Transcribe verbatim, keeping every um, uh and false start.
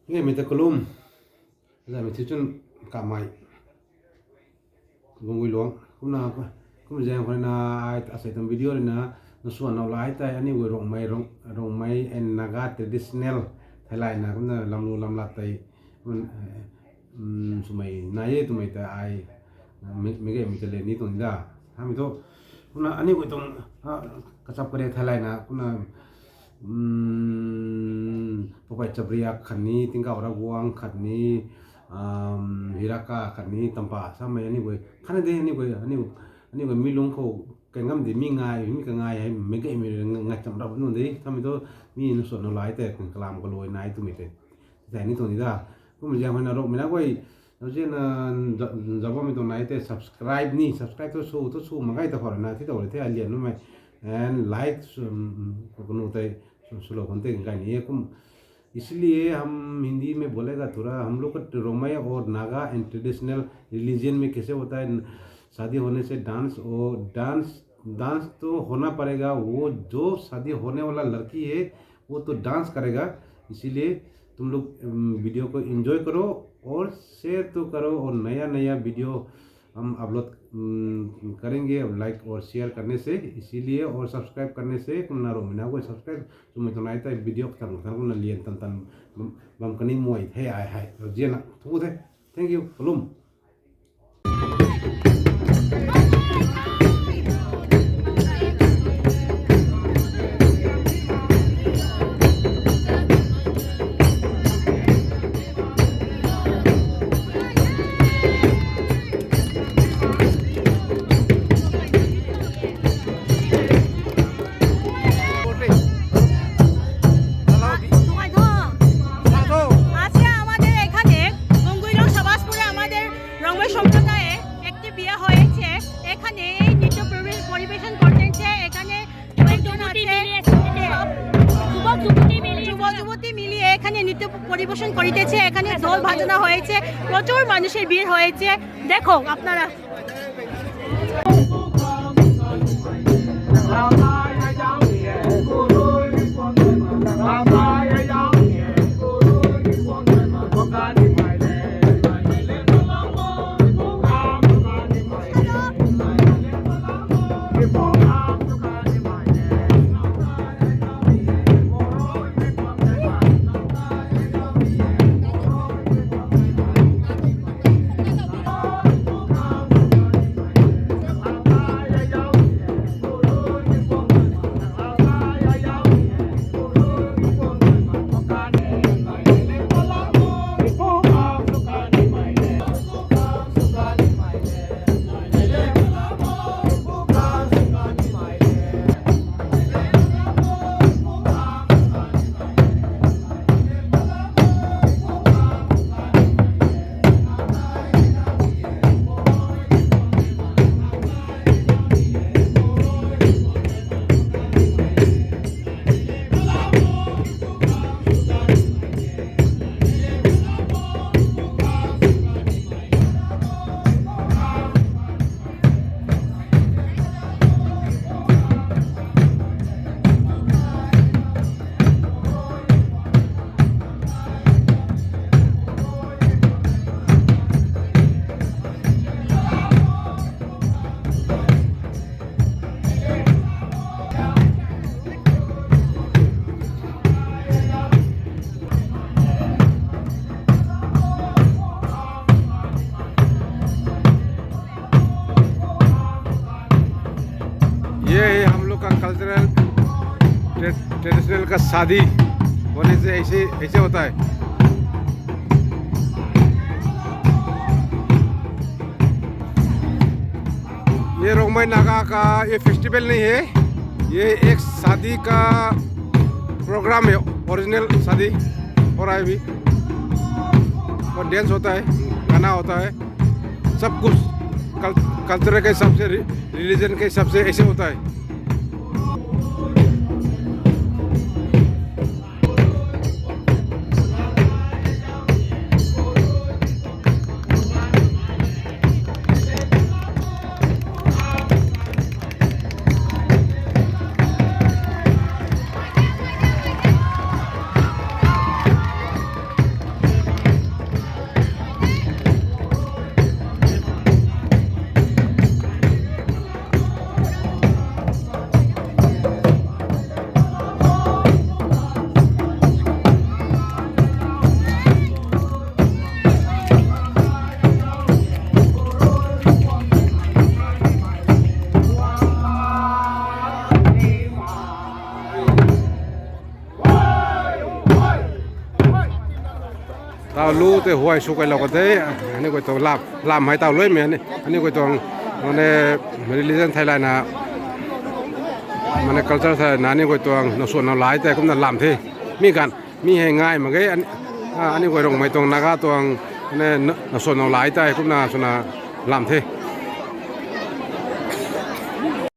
Nge mi ta kalum. Za mi thi chun kamei. Gungui luang. Kumna, kum zang khou na ai asei tam video rui na, na suan nau lai tei, ani gui Rongmei, Rong-, Rongmei and Naga traditional thailai na, kumna lamlu lamlat tei, kum, eh, um, swmei nai e twmei ta ai, mi, mi ge mi ta le ni tuang da. Hami tu, kumna ani gui tuang, ah, kachap kare thailai na, kumna, um, Popai Chabriak khatni, Tingkauh Raguang khatni, um, Hiraka khatni, Tampa samei ani gui. Khatna de ani gui, ani, ani gui mi lung khou kangam di mi ngai, mi kangai hei, mi ge mi ngai cham rap nu de. Samei tu mi na suan nau lai tei, kalam kalui nai twmei tei. Tei ni tuang ni da. Kum ziang hoi na Rongmei na gui, na zian na, za-, zaba mi tuang nai tei subscribe ni, subscribe tu su, tu su magai ta khou na, thi tau le the alian numei. And like, su, um, kanu tei, su, su lo khon tei kai ni e kum. इसलिए हम हिंदी में बोलेगा थोड़ा, हम लोग का रोमैया और नागा एंड ट्रेडिशनल रिलीजन में कैसे होता है, शादी होने से डांस और डांस, डांस तो होना पड़ेगा। वो जो शादी होने वाला लड़की है, वो तो डांस करेगा। इसीलिए तुम लोग, अम, वीडियो को एंजॉय करो और शेयर तो करो, और नया नया वीडियो हम अपलोड, अम, करेंगे, लाइक और शेयर करने से, इसीलिए, और सब्सक्राइब करने से, kumna Rongmei na gui subscribe swmei tuang nai tei video khang khang kumna lian tan tan bam, bam kani mui the ai hei. Zian na thu the. Thank you. Kalum. আজকে আমাদের এখানে গঙ্গুইলং সবাসপুরে আমাদের রংময় সম্প্রদায়ে একটি বিয়ে হয়েছে। এখানে এই নৃত্য পরি-, পরিবেশন করতেছে এখানে কয়েকজন যুবতী আছে। মিলে এসেছে। সব যুবক যুবতী মিলে যুবক যুবতী মিলিয়ে এখানে নৃত্য পরিবেশন করিতেছে। এখানে ঢোল বাজনা হয়েছে, প্রচুর মানুষের ভিড় হয়েছে। দেখো আপনারা। ये है हम लोग का कल्चरल, ट्रे-, ट्रेडिशनल का शादी होने से ऐसे, ऐसे होता है। ये रोंगमई नागा का ये फेस्टिवल नहीं है, ये एक शादी का प्रोग्राम है, ओरिजिनल शादी हो रहा है अभी। और डांस होता है, गाना होता है, सब कुछ कल-, कल्चर के हिसाब से, रि-, रिलीजन के हिसाब से ऐसे होता है। Tau lu tei huay sw kailou kan the, aniu guay tuang lam, lam hei tau luimei, aniu guay tuang, mane religion theilayna, mane culture theilayna aniu guay tuang naswan nau lai tei kumna lam the. Mi ganv, mi hei ngai mak ge, aniu guay Rongmei tuang Naga tuang, mane naswan nau lai tei kumna swna lam the.